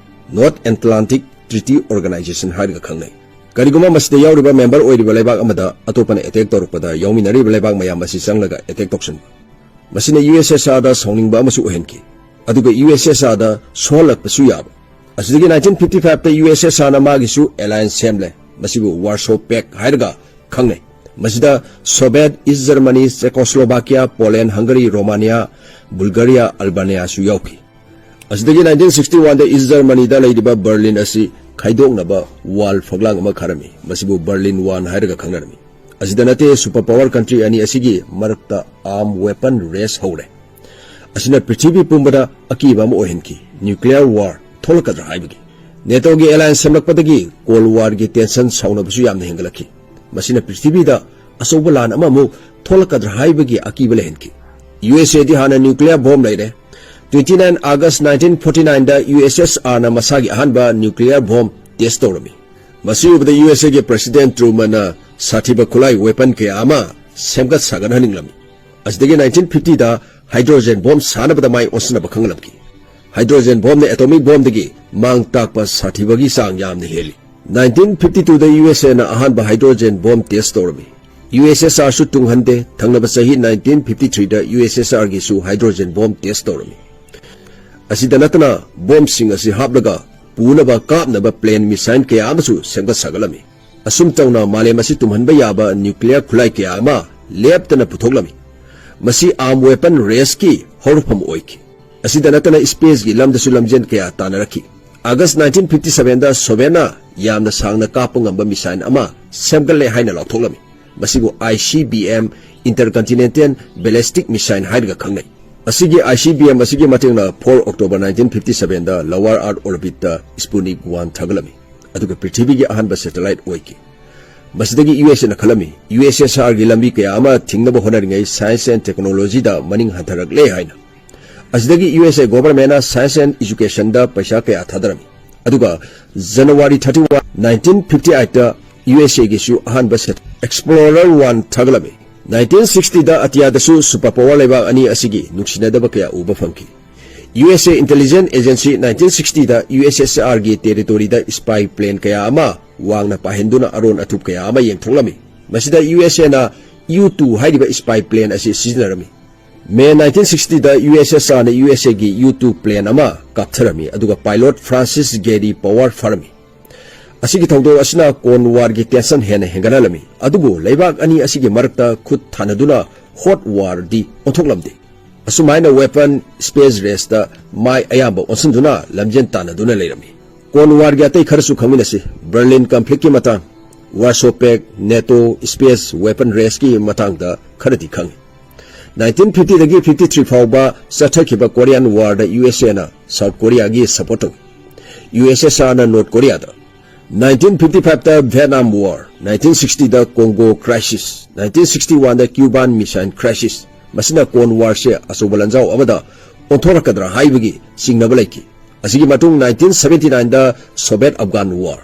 North Atlantic Treaty Organization ꯍꯥꯏꯔꯒ ꯈꯪꯅꯩ꯫ ꯀꯔꯤꯒꯨꯝꯕ ꯃꯁꯤꯗ ꯌꯥꯎꯔꯤꯕ member ꯑꯣꯏꯔꯤꯕ ꯂꯩꯕꯥꯛ ꯑꯃꯗ ꯑꯇꯣꯞꯄꯅ attack ꯇꯧꯔꯛꯄꯗ ꯌꯥꯎꯃꯤꯟꯅꯔꯤꯕ ꯂꯩꯕꯥꯛ ꯃꯌꯥꯝ ꯑꯁꯤ ꯆꯪꯂꯒ attack ꯇꯧꯁꯤꯟꯕ꯫ ꯃꯁꯤꯅ ꯌꯨ ꯑꯦꯁ ꯑꯦꯁ ꯑꯥꯔꯗ ꯁꯥꯎꯅꯤꯡꯕ ꯑꯃꯁꯨ ꯑꯣꯏꯍꯟꯈꯤ, ꯑꯗꯨꯒ ꯌꯨ ꯑꯦꯁ ꯑꯦꯁ ꯑꯥꯔꯗ ꯁꯣꯛꯍꯜꯂꯛꯄꯁꯨ ꯌꯥꯕ꯫ ꯑꯁꯤꯗꯒꯤ nineteen fifty fiveꯇ U S S ꯑꯥꯔꯅ ꯃꯥꯒꯤꯁꯨ alliance ꯁꯦꯝꯂꯦ꯫ ꯃꯁꯤꯕꯨ Warsaw Pact ꯍꯥꯏꯔꯒ ꯈꯪꯅꯩ꯫ ꯃꯁꯤꯗ Soviet, East Germany, Czechoslovakia, Poland, Hungary, Romania, Bulgaria, Albaniaꯁꯨ ꯌꯥꯎꯈꯤ꯫ ꯑꯁꯤꯗꯒꯤ nineteen sixty oneꯗ East Germanyꯗ ꯂꯩꯔꯤꯕ Berlin ꯑꯁꯤ ꯈꯥꯏꯗꯣꯛꯅꯕ wall ꯐꯛꯂꯥꯡ ꯑꯃ ꯈꯥꯔꯝꯃꯤ꯫ ꯃꯁꯤꯕꯨ Berlin Wall ꯍꯥꯏꯔꯒ ꯈꯪꯅꯔꯝꯃꯤ꯫ ꯑꯁꯤꯗ ꯅꯠꯇꯦ, super power country ꯑꯅꯤ ꯑꯁꯤꯒꯤ ꯃꯔꯛꯇ arm weapon race ꯍꯧꯔꯦ꯫ ꯑꯁꯤꯅ ꯄ꯭ꯔꯤꯊꯤꯕꯤ ꯄꯨꯝꯕꯗ ꯑꯀꯤꯕ ꯑꯃ ꯑꯣꯏꯍꯟꯈꯤ꯫ Nuclear war ꯊꯣꯛꯂꯛꯀꯗ꯭ꯔꯥ ꯍꯥꯏꯕꯒꯤ꯫ NATOꯒꯤ alliance ꯁꯦꯝꯂꯛꯄꯗꯒꯤ Cold Warꯒꯤ tension, ꯁꯥꯎꯅꯕꯁꯨ ꯌꯥꯝꯅ ꯍꯦꯟꯒꯠꯂꯛꯈꯤ꯫ ꯃꯁꯤꯅ ꯄ꯭ꯔꯤꯊꯤꯕꯤꯗ ꯑꯆꯧꯕ ꯂꯥꯟ ꯑꯃꯃꯨꯛ ꯊꯣꯛꯂꯛꯀꯗ꯭ꯔꯥ ꯍꯥꯏꯕꯒꯤ ꯑꯀꯤꯕ ꯂꯩꯍꯟꯈꯤ꯫ ꯌꯨ ꯑꯦꯁ ꯑꯦꯗꯤ ꯍꯥꯟꯅ nuclear bomb ꯂꯩꯔꯦ꯫ Twenty nine August nineteen forty nineꯗ ꯌꯨ ꯑꯦꯁ ꯑꯦꯁ ꯑꯥꯔꯅ ꯃꯁꯥꯒꯤ ꯑꯍꯥꯟꯕ nuclear bomb test ꯇꯧꯔꯝꯃꯤ꯫ ꯃꯁꯤ ꯎꯕꯗ ꯌꯨ ꯑꯦꯁ ꯑꯦꯒꯤ President Trumanꯅ ꯁꯥꯊꯤꯕ ꯈꯨꯠꯂꯥꯏ weapon ꯀꯌꯥ ꯑꯃ ꯁꯦꯝꯒꯠ ꯁꯥꯒꯠꯍꯟꯅꯤꯡꯂꯝꯃꯤ꯫ ꯑꯁꯤꯗꯒꯤ nineteen fiftyꯗ hydrogen bomb ꯁꯥꯅꯕꯗ ꯃꯥꯏ ꯑꯣꯟꯁꯤꯟꯅꯕ ꯈꯪꯍꯜꯂꯝꯈꯤ꯫ Hydrogen bombꯅ atomic bombꯗꯒꯤ ꯃꯥꯡ ꯇꯥꯛꯄ ꯁꯥꯊꯤꯕꯒꯤ ꯆꯥꯡ ꯌꯥꯝꯅ ꯍꯦꯜꯂꯤ꯫ Nineteen fifty twoꯗ ꯌꯨ ꯑꯦꯁ ꯑꯦꯅ ꯑꯍꯥꯟꯕ hydrogen bomb test ꯇꯧꯔꯝꯃꯤ꯫ ꯌꯨ ꯑꯦꯁ ꯑꯦꯁ ꯑꯥꯔꯁꯨ ꯇꯨꯡꯍꯟꯗꯦ꯫ ꯊꯪꯅꯕ ꯆꯍꯤ nineteen fifty threeꯗ ꯌꯨ ꯑꯦꯁ ꯑꯦꯁ ꯑꯥꯔꯒꯤꯁꯨ hydrogen bomb test ꯇꯧꯔꯝꯃꯤ꯫ ꯑꯁꯤꯗ ꯅꯠꯇꯅ, ꯕꯣꯝꯁꯤꯡ ꯑꯁꯤ ꯍꯥꯞꯂꯒ ꯄꯨꯅꯕ ꯀꯥꯞꯅꯕ plane, missile ꯀꯌꯥ ꯑꯃꯁꯨ ꯁꯦꯝꯒꯠ ꯁꯥꯒꯠꯂꯝꯃꯤ꯫ ꯑꯁꯨꯝ ꯇꯧꯅ ꯃꯥꯂꯦꯝ ꯑꯁꯤ ꯇꯨꯝꯍꯟꯕ ꯌꯥꯕ nuclear ꯈꯨꯠꯂꯥꯏ ꯀꯌꯥ ꯑꯃ ꯂꯦꯞꯇꯅ ꯄꯨꯊꯣꯛꯂꯝꯃꯤ꯫ ꯃꯁꯤ arm weapon raceꯀꯤ ꯍꯧꯔꯛꯐꯝ ꯑꯣꯏꯈꯤ꯫ ꯑꯁꯤꯗ ꯅꯠꯇꯅ spaceꯀꯤ ꯂꯝꯗꯁꯨ ꯂꯝꯖꯦꯟ ꯀꯌꯥ ꯇꯥꯟꯅꯔꯛꯈꯤ꯫ August nineteen fifty sevenꯗ Sovietꯅ ꯌꯥꯝꯅ ꯁꯥꯡꯅ ꯀꯥꯞꯄ ꯉꯝꯕ missile ꯑꯃ ꯁꯦꯝꯒꯠꯂꯦ ꯍꯥꯏꯅ ꯂꯥꯎꯊꯣꯛꯂꯝꯃꯤ꯫ ꯃꯁꯤꯕꯨ ICBM, Intercontinental Ballistic Missile ꯍꯥꯏꯔꯒ ꯈꯪꯅꯩ꯫ ꯑꯁꯤꯒꯤ ICBM ꯑꯁꯤꯒꯤ ꯃꯇꯦꯡꯅ four October nineteen fifty seven ꯗ lower Earth orbit ꯇ Sputnik one ꯊꯥꯒꯠꯂꯝꯃꯤ, ꯑꯗꯨꯒ ꯄ꯭ꯔꯤꯊꯤꯕꯤꯒꯤ ꯑꯍꯥꯟꯕ satellite ꯑꯣꯏꯈꯤ꯫ ꯃꯁꯤꯗꯒꯤ USAꯅ ꯈꯜꯂꯝꯃꯤ, USSRꯒꯤ ꯂꯝꯕꯤ ꯀꯌꯥ ꯑꯃ ꯊꯤꯡꯅꯕ ꯍꯣꯠꯅꯔꯤꯉꯩ science and technologyꯗ ꯃꯅꯤꯡ ꯍꯟꯊꯔꯛꯂꯦ ꯍꯥꯏꯅ꯫ ꯑꯁꯤꯗꯒꯤ USA governmentꯅ science and educationꯗ ꯄꯩꯁꯥ ꯀꯌꯥ ꯊꯥꯗꯔꯝꯃꯤ꯫ ꯑꯗꯨꯒ January thirty one, nineteen fifty eight ꯇ USAꯒꯤꯁꯨ ꯑꯍꯥꯟꯕ set Explorer one ꯊꯥꯒꯠꯂꯝꯃꯤ꯫ Nineteen sixty ꯗ ꯑꯇꯤꯌꯥꯗꯁꯨ super power ꯂꯩꯕꯥꯛ ꯑꯅꯤ ꯑꯁꯤꯒꯤ ꯅꯨꯡꯁꯤꯅꯗꯕ ꯀꯌꯥ ꯎꯕ ꯐꯪꯈꯤ꯫ USA Intelligence Agency nineteen sixty ꯗ USSRꯒꯤ territoryꯗ spy plane ꯀꯌꯥ ꯑꯃ ꯋꯥꯡꯅ ꯄꯥꯏꯍꯟꯗꯨꯅ ꯑꯔꯣꯟ ꯑꯊꯨꯞ ꯀꯌꯥ ꯑꯃ ꯌꯦꯡꯊꯣꯛꯂꯝꯃꯤ꯫ ꯃꯁꯤꯗ USAꯅ U two ꯍꯥꯏꯔꯤꯕ spy plane ꯑꯁꯤ ꯁꯤꯖꯤꯟꯅꯔꯝꯃꯤ꯫ May nineteen sixty ꯗ USSRꯅ USAꯒꯤ U two plane ꯑꯃ ꯀꯥꯞꯊꯔꯝꯃꯤ, ꯑꯗꯨꯒ pilot Francis Gehry power ꯐꯥꯔꯝꯃꯤ꯫ ꯑꯁꯤꯒꯤ ꯊꯧꯗꯣꯛ ꯑꯁꯤꯅ Cold Warꯒꯤ tension ꯍꯦꯟꯅ ꯍꯦꯟꯒꯠꯍꯜꯂꯝꯃꯤ, ꯑꯗꯨꯕꯨ ꯂꯩꯕꯥꯛ ꯑꯅꯤ ꯑꯁꯤꯒꯤ ꯃꯔꯛꯇ ꯈꯨꯠ ꯊꯥꯅꯗꯨꯅ Hot Warꯗꯤ ꯑꯣꯟꯊꯣꯛꯂꯝꯗꯦ꯫ ꯑꯁꯨꯃꯥꯏꯅ weapon, space raceꯇ ꯃꯥꯏ ꯑꯌꯥꯝꯕ ꯑꯣꯟꯁꯤꯟꯗꯨꯅ ꯂꯝꯖꯦꯟ ꯇꯥꯟꯅꯗꯨꯅ ꯂꯩꯔꯝꯃꯤ꯫ Cold Warꯒꯤ ꯑꯇꯩ ꯈꯔꯁꯨ ꯈꯪꯃꯤꯟꯅꯁꯤ꯫ Berlin conflictꯀꯤ ꯃꯇꯥꯡ, Warsaw Pact, NATO, space weapon raceꯀꯤ ꯃꯇꯥꯡꯗ ꯈꯔꯗꯤ ꯈꯪꯉꯤ꯫ Nineteen fifty ꯗꯒꯤ fifty three ꯐꯥꯎꯕ ꯆꯠꯊꯈꯤꯕ Korean Warꯗ USAꯅ South Koreaꯒꯤ support ꯇꯧꯏ꯫ USSRꯅ North Koreaꯗ꯫ Nineteen fifty five ꯇ Vietnam War, nineteen sixty ꯗ Congo Crisis, nineteen sixty one ꯗ Cuban Missile Crisis, ꯃꯁꯤꯅ Cold Warꯁꯦ ꯑꯆꯧꯕ ꯂꯥꯟꯖꯥꯎ ꯑꯃꯗ ꯑꯣꯟꯊꯣꯔꯛꯀꯗ꯭ꯔꯥ ꯍꯥꯏꯕꯒꯤ ꯆꯤꯡꯅꯕ ꯂꯩꯈꯤ꯫ ꯑꯁꯤꯒꯤ ꯃꯇꯨꯡ nineteen seventy nine ꯗ Soviet Afghan War,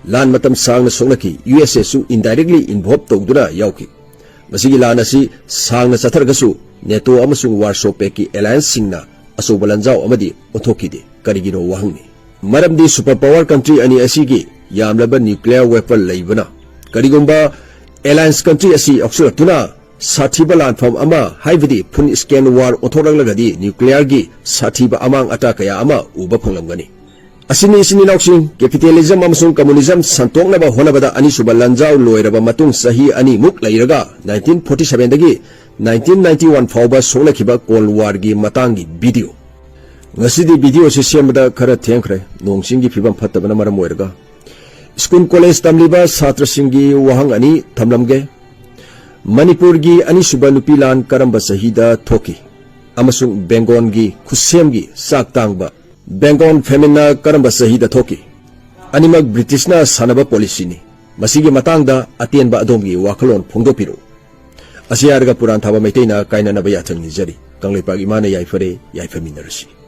ꯂꯥꯟ ꯃꯇꯝ ꯁꯥꯡꯅ ꯁꯣꯛꯅꯈꯤ, USAꯁꯨ indirectly involve ꯇꯧꯗꯨꯅ ꯌꯥꯎꯈꯤ꯫ ꯃꯁꯤꯒꯤ ꯂꯥꯟ ꯑꯁꯤ ꯁꯥꯡꯅ ꯆꯠꯊꯔꯒꯁꯨ NATO ꯑꯃꯁꯨꯡ Warsaw Pactꯀꯤ allianceꯁꯤꯡꯅ ꯑꯆꯧꯕ ꯂꯥꯟꯖꯥꯎ ꯑꯃꯗꯤ ꯑꯣꯟꯊꯣꯛꯈꯤꯗꯦ꯫ ꯀꯔꯤꯒꯤꯅꯣ ꯋꯥꯍꯪꯅꯤ꯫ ꯃꯔꯝꯗꯤ super power country ꯑꯅꯤ ꯑꯁꯤꯒꯤ ꯌꯥꯝꯂꯕ nuclear weapon ꯂꯩꯕꯅ꯫ ꯀꯔꯤꯒꯨꯝꯕ alliance country ꯑꯁꯤ ꯌꯥꯎꯁꯤꯜꯂꯛꯇꯨꯅ ꯁꯥꯊꯤꯕ ꯂꯥꯟꯐꯝ ꯑꯃ, ꯍꯥꯏꯕꯗꯤ full scale war ꯑꯣꯟꯊꯣꯔꯛꯂꯒꯗꯤ nuclearꯒꯤ ꯁꯥꯊꯤꯕ ꯑꯃꯥꯡ ꯑꯇꯥ ꯀꯌꯥ ꯑꯃ ꯎꯕ ꯐꯪꯂꯝꯒꯅꯤ꯫ ꯑꯁꯤꯅꯤ, ꯏꯆꯤꯟ ꯏꯅꯥꯎꯁꯤꯡ, capitalism ꯑꯃꯁꯨꯡ communism ꯁꯟꯗꯣꯛꯅꯕ ꯍꯣꯠꯅꯕꯗ ꯑꯅꯤꯁꯨꯕ ꯂꯥꯟꯖꯥꯎ ꯂꯣꯏꯔꯕ ꯃꯇꯨꯡ ꯆꯍꯤ ꯑꯅꯤꯃꯨꯛ ꯂꯩꯔꯒ nineteen forty seven ꯗꯒꯤ nineteen ninety one ꯐꯥꯎꯕ ꯁꯣꯛꯅꯈꯤꯕ Cold Warꯒꯤ ꯃꯇꯥꯡꯒꯤ video꯫ ꯉꯁꯤꯗꯤ video ꯑꯁꯤ ꯁꯦꯝꯕꯗ ꯈꯔ ꯊꯦꯡꯈ꯭ꯔꯦ, ꯅꯣꯡ ꯆꯤꯡꯒꯤ ꯐꯤꯕꯝ ꯐꯠꯇꯕꯅ ꯃꯔꯝ ꯑꯣꯏꯔꯒ꯫ ꯁ꯭ꯀꯨꯜ ꯀꯣꯂꯦꯖ ꯇꯝꯂꯤꯕ ꯁꯥꯇ꯭ꯔꯁꯤꯡꯒꯤ ꯋꯥꯍꯪ ꯑꯅꯤ ꯊꯝꯂꯝꯒꯦ꯫ ꯃꯅꯤꯄꯨꯔꯒꯤ ꯑꯅꯤꯁꯨꯕ ꯅꯨꯄꯤ ꯂꯥꯟ ꯀꯔꯝꯕ ꯆꯍꯤꯗ ꯊꯣꯛꯈꯤ? ꯑꯃꯁꯨꯡ ꯕꯦꯡꯒꯣꯟꯒꯤ ꯈꯨꯠꯁꯦꯝꯒꯤ ꯆꯥꯛ ꯇꯥꯡꯕ ꯕꯦꯡꯒꯣꯟ ꯐꯦꯃꯤꯟꯅ ꯀꯔꯝꯕ ꯆꯍꯤꯗ ꯊꯣꯛꯈꯤ? ꯑꯅꯤꯃꯛ ꯕ꯭ꯔꯤꯇꯤꯁꯅ ꯁꯥꯟꯅꯕ ꯄꯣꯂꯤꯁꯤꯅꯤ꯫ ꯃꯁꯤꯒꯤ ꯃꯇꯥꯡꯗ ꯑꯇꯦꯟꯕ ꯑꯗꯣꯝꯒꯤ ꯋꯥꯈꯜꯂꯣꯟ ꯐꯣꯡꯗꯣꯛꯄꯤꯔꯛꯎ꯫ ꯑꯁꯤ ꯍꯥꯏꯔꯒ ꯄꯨꯔꯥꯟ ꯊꯥꯕ ꯃꯩꯇꯩꯅ ꯀꯥꯏꯅꯅꯕ ꯌꯥꯊꯪ ꯅꯤꯖꯔꯤ꯫ ꯀꯪꯂꯩꯄꯥꯛ ꯏꯃꯥꯅ ꯌꯥꯏꯐꯔꯦ, ꯌꯥꯏꯐꯃꯤꯟꯅꯔꯁꯤ꯫